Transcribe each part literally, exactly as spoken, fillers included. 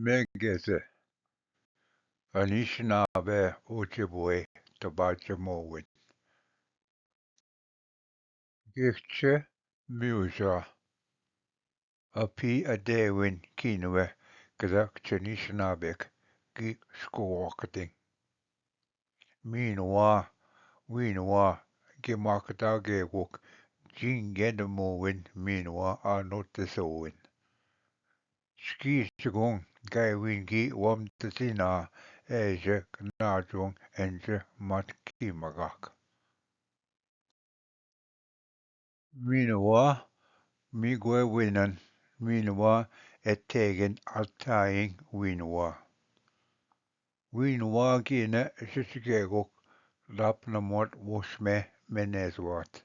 मेघेसे अनिश नावे ऊंचे बोए तबाचे मोविन। गेक्चे म्यूजा अपी अदेविन किनवे कदक चनिश नावेक की स्कोवाकतिंग। मीनवा वीनवा के माकता गेगुक जिंगेन मोविन मीनवा आनोते सोविन। स्की सुगुंग गैविन गी वम तसिना एज नाजुंग एंज मत की मगाक। मीनवा मिगवे विनन मीनवा एतेगेन अर्थाइंग वीनवा। वीनवा गिने शिशगेगुक दाप नमोट वोशमे मेनेजवात।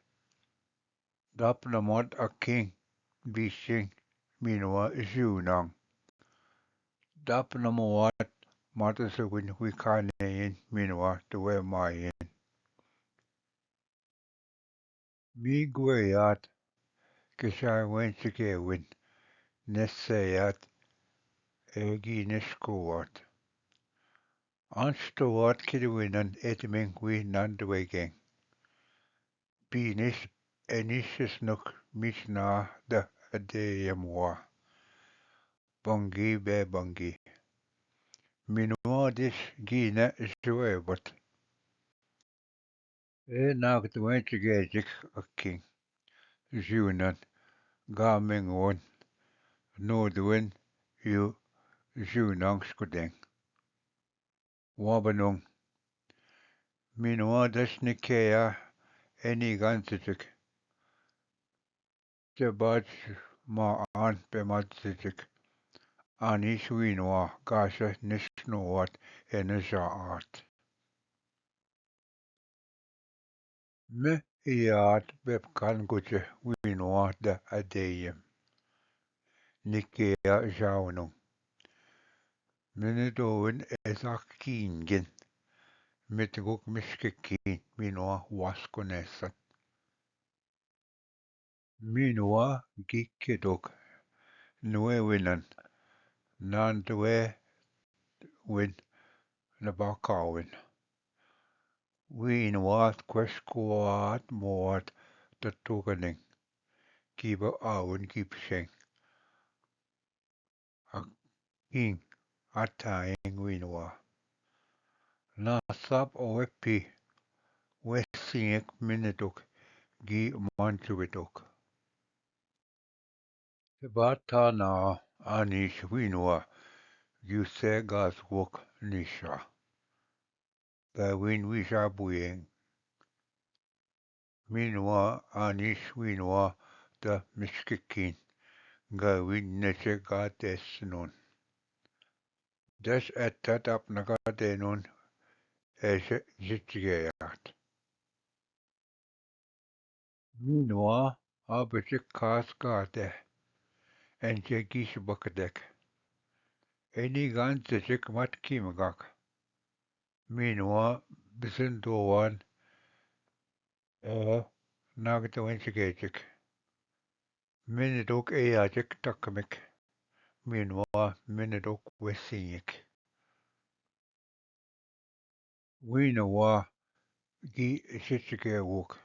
दाप नमोट अकिंग बीशिंग मीनवा जीवनांग। दाप नमोवात माता सुगुन विखानेइन मीनवा तुवे माइन। मी गुएयात किशाय वेंच गेविन नेस्सेयात एगी निष्कुवात। अंश तो वात किदविनन एतमिंग वी नंद वेगेंग। बीनिश एनिशिस नुक मिशना द अदेयम वा। बंगी बे बंगी। मिनवा दिश गीने जुएबत। ए नागतवें चिगेजिक अक्की जीवनन गामिंग वन नोदवन यु जीवनांग स्कुदेंग। वाबनुंग मिनवा दश निकेया एनी गांसिचिक। ते बाज मा आन पे मात सिचिक। आनी सुइनवा गाश निष्णुवात एन जा आत। मैं याद बेपकान गुजे वीनवा द अदेयम। निकेया जावनु। मिने दोवन ऐसा कीन गिन। मितगुक मिश्के कीन मीनवा वास्को नेसन। मीनवा गिक्के दोक नुए विनन नान दुए विन नबाका विन। वीनवा क्वेश्कुवात मोवात तत्तुकनिंग कीब आवन कीपशेंग। अकिंग अथाएंग वीनवा। ना साप ओवे पी वे सिंह मिनतुक गी मांचुवितुक। ते बात था ना आनीश वीनवा गी से गास वोक निशा। गैविन विशा बुएंग। मीनवा आनीश वीनवा द मिश्किकीन गैविन नचे गा देसनोन। दस एत्ता ताप नका देनोन ऐसे जित गयात। मीनवा अब जे खास गाते एंजे गीश बकदेक। एनी गान जजक मत की मगाक। मीनवा बिसन दोवान ए नागत वंश गेजक। मिनदोक ए याजक तकमिक। मीनवा मिनदोक वेसियक। वीनवा गी शिचके वोक।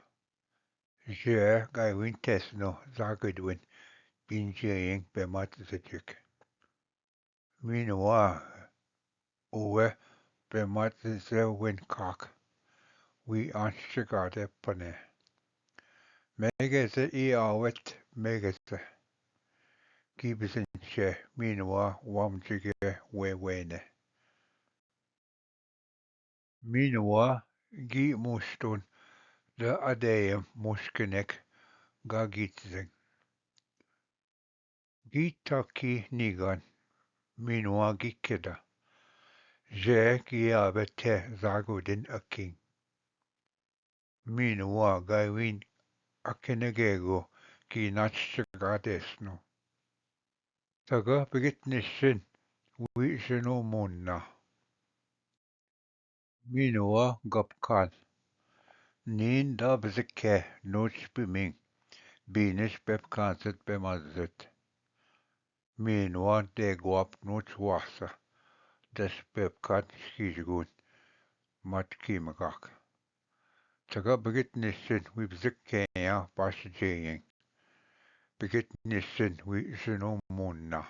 जे गाय विन तेसनो जागद विन पिंजे यंग पेमात जजक। मीनवा उवे पेमात जविन काक वी आंशिकाते पने। मेगे से ई आवत मेगे से की बिसंचे मीनवा वामचिके वे वेने। मीनवा गी मुष्टुन द अदेय मुष्किनेक गा गीत जिंग। गीता की निगन मीनवा गी केदा। जे की आवे थे जागो दिन अकिंग। मीनवा गायविन अकिन गेगो की नाच चगा देसनो। तगा बिगित निश्चिन वी जनो मुन्ना। मीनवा गपकान। नीन दा बजके नोच पिमिंग बीनिश पेपकान सत पेमाजत। मीनुआ देगो आपनो छुआसा। दस पेपकात स्कीजगुन मत कीमगाक। तगा बगित निश्चित वी बजक केया पास जेयें। बगित निश्चित वी इसनो मुन्ना।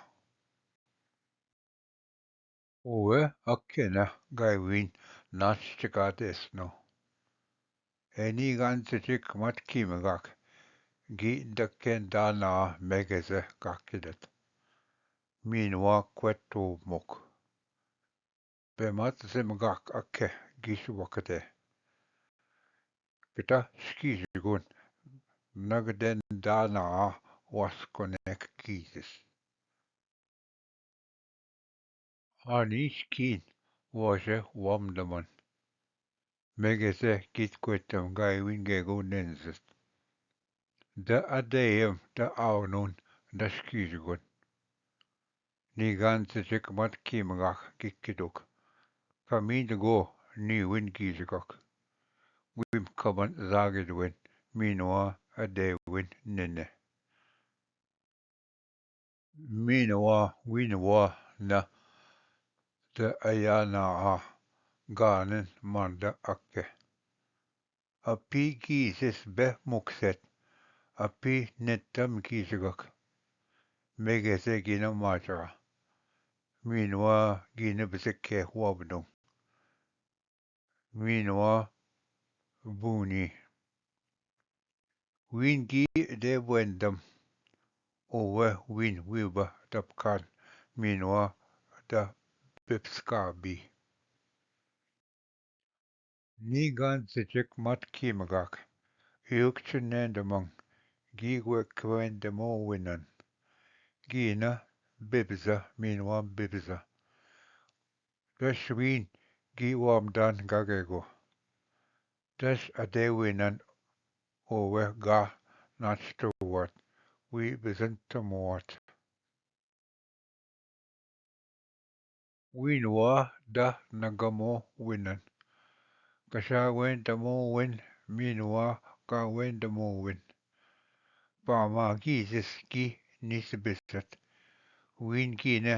ओवे अक्के न गायवीन नाच चका देसनो। एनी गान चिचिक मत कीमगाक। गी दक्के दाना मेगेजे काकिदत। मीनुआ क्वेतो मुक। बेमात जिमगाक अखे गिश वकते। पिता स्कीजगुन नगदेन दाना वास कोनेक कीजिस। आनी स्कीन वासे वाम दमन। मेगेसे कित क्वेतम गायविन गेगो नेंजिस। द अदेयम द आवनुन द स्कीजगुन। नीगान चिचिक मत कीमगाक किक्किदुक। कमीद गो नीविन कीजगक। विम कबन जागिदविन मीनुआ अदेविन निने। मीनुआ विनुआ न द अयाना आ गानन मांद अक्के। अपी कीजिस बे मुक्सेत, अपी नितम कीजगक। मेगेसे गिन माचा, मीनुआ गिन बिजके हुआ बदुंग। मीनुआ बूनी। वीन की दे वेंदम। ओवे वीन वीबा तपकान मीनुआ द बिप्सका बी। नी गान चिचिक मत कीमगाक। युक चुने दमंग। गी ग्वे क्वेन दमो विनन। गी न बिब्जा मीनुआ बिब्जा। दश वीन गी वामदान गागेगो। दश अदे विनन ओवे गा नाचतो वात। वी बिजन तमो वात। वीन वा द नगमो विनन। कशा वेन तमो विन मीन वा का वेन तमो विन। पामा की जिसकी निस बिसत। वीन की न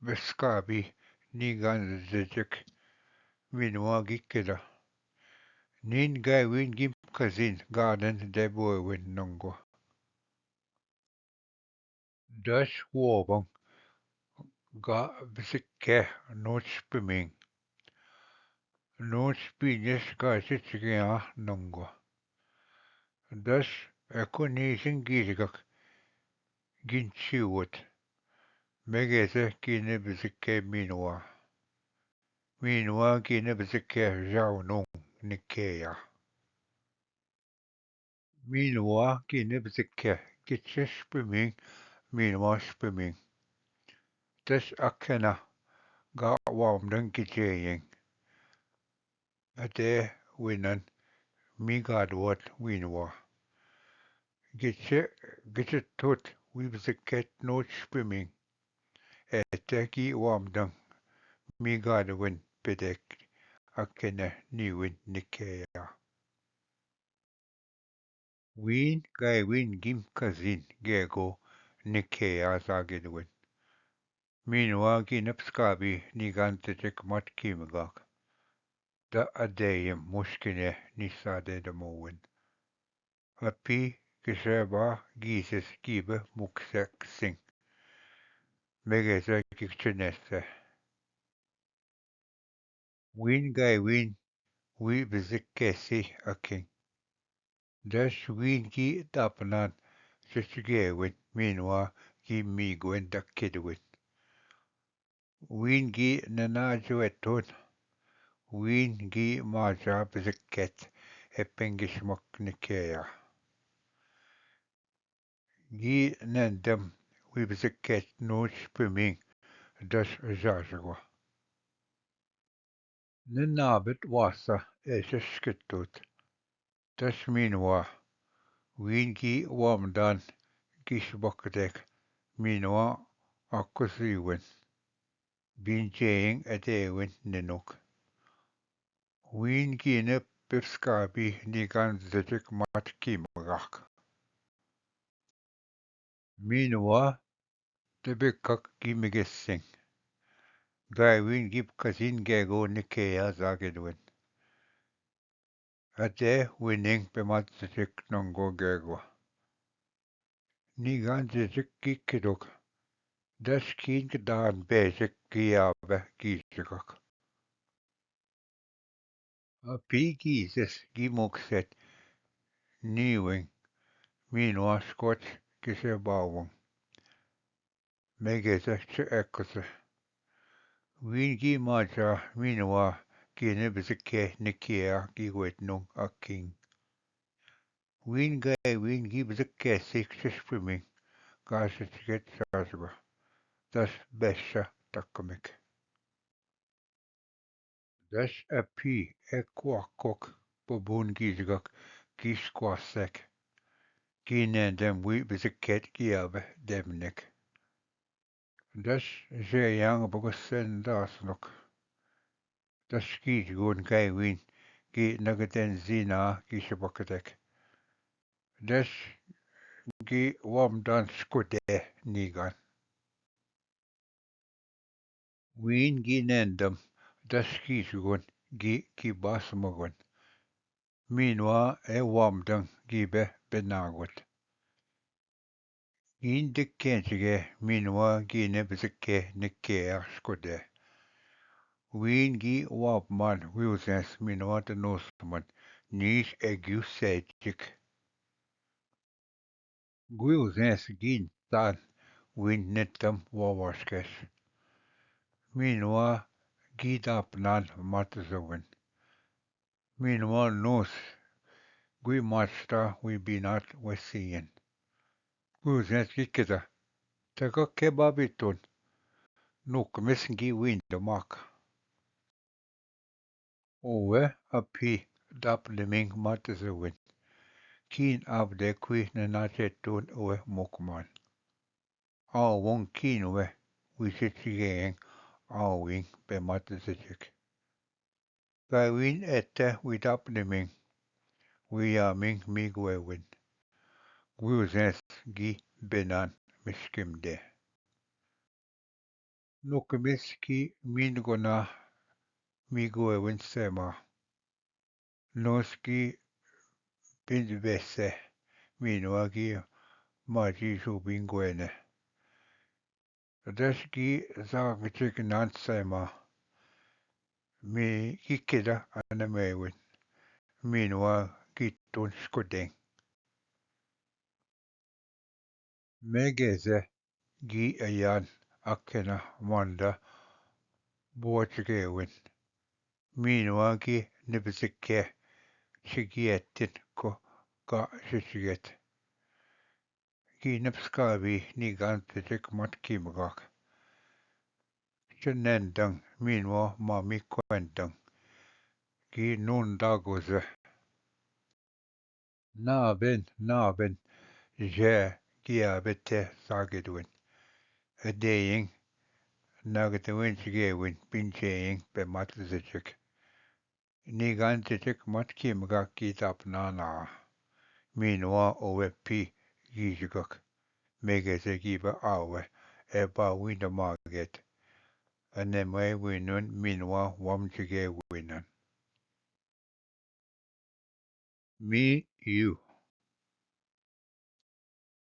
बिसका भी नी गान जजक। वीन वा गी किला। नीन गाय वीन गिम कजिन गानन दे बोय विन नंगो। दश वोबंग गा बिसिक्के नोच पिमिंग। नोच पिनियस गा चिचगिया नंगो। दश एको नीसिंग गीजगक गिंचीवत। मेगेसे कीने बिसिक्के मीनवा। मीनवा कीने बिसिक्के जावनोंग निकेया। मीनवा कीने बिसिक्के गिच्चे स्पिमिंग। मीनवा स्पिमिंग। तस अखेना गा वामदंग गिच्चे येंग। अते विनन मी गादवत विनवा। गिच्चे गिच्चे थोत वी बिसिक्के नोच स्पिमिंग। एते की वामदंग मी गादविन पेदेक अखेने नीविन निकेया। वीन गाय वीन गिम कजिन गेगो निकेया जागिदविन। मीनवा की नपसका भी निगान तचक मत कीमगाक। द अदेयम मुश्किने निसादे दमोविन। अपी किसे बा गीसेस कीब मुक्सेक सिंग। मेगेसे किक्चनेसे। वीन गाय वीन वी बिजिक कैसी अकिंग। दश वीन की दापनान चुचगे विन मीनवा की मीगवेन दक्किद विन। वीन की नना जो एथोन। वीन की माजा बिजिक कैत एपेंगिश मक निकेया। गी नंदम वी बिजिक कैत नोच पिमिंग दश जाजगवा। ननाबित वासा ऐसे शिकितुत। दश मीनवा। वीन की वामदान किश बकदेक मीनवा अकुस रीवन। बिन चेंग अदेवन निनुक। वीन की ने पिर्सका भी निगान जजक मात की मगाक। मीनवा से बेखक की मिगेसिंग। गायवीन की कसिन गैगो निकेया जागेदवन। अदे विनिंग पे मात जजिक नंगो गैगो। निगान जजिक की किदोक। दस कीन के दान बेजिक की आवे की जगक। A pí gízes gí mukset níwing mínua skoch kise báwung. Megeze che ekose. Wín gí mája mínua gíne bizike nikia gí wetnung a king. Wín gai wín gí bizike sik chishpiming gase chiget chasba. Das besha takkamik. Dash a pí e kwakok babun gizgak gish kwasek. Ginen dem wi biziket giabe demnik. Dash je yang bagusen dasnuk. Dash gizgun gaiwin gi nagaden zina gishabakatek. Dash gi wamdan skude nigan. Wín gí nendam das gí sugun gí ki bas mugun. Mínua e wamdang gí be benagut. Gín dikkenchige mínua gíne bizikke nikke a skude. Wín gí wapman wiusens mínua te nusuman nish e giu sejik. Guiuzens gin tan win netam wawashkesh. Minua gidapnan matazawin. Minua nus gui machta wi binat wesiyen. Guiuzens gikida taka kebabitun. Nukmis gi win damak. Owe api dap niming matazawin. Kin abde kui nanache tun owe mukman. Awung kin we wichichigeng awing pe matazachik. Gaiwin ete widap niming. Wiyaming migwewin. Gwuzens gi benan mishkim de. Nukimis ki min gona mi gwe win sema. Nos ki bin bese minwa ki maji ju bin gwene. Dash ki zag jik nan sema. Mi ki kida anamewin. Minwa ki tun skudeng. Megeze gi ayan akena manda buachgewin. Minwa gi nibzike chigietin ko ga shichiget. Gi nibskavi ni gan tijik mat kimgak. Chenendang minwa mami kwendang. Gi nunda goze. Naben, naben, je, giabete sagedwin. Edeying, nagadwin chigewin, pincheying, pe mat zechik. Nigan zechik mat kimga kitap nana. Minwa owe pi gijgak. Megeze giba awe, eba winda maget. Anemai winun minwa wam chige winan. Mi yu.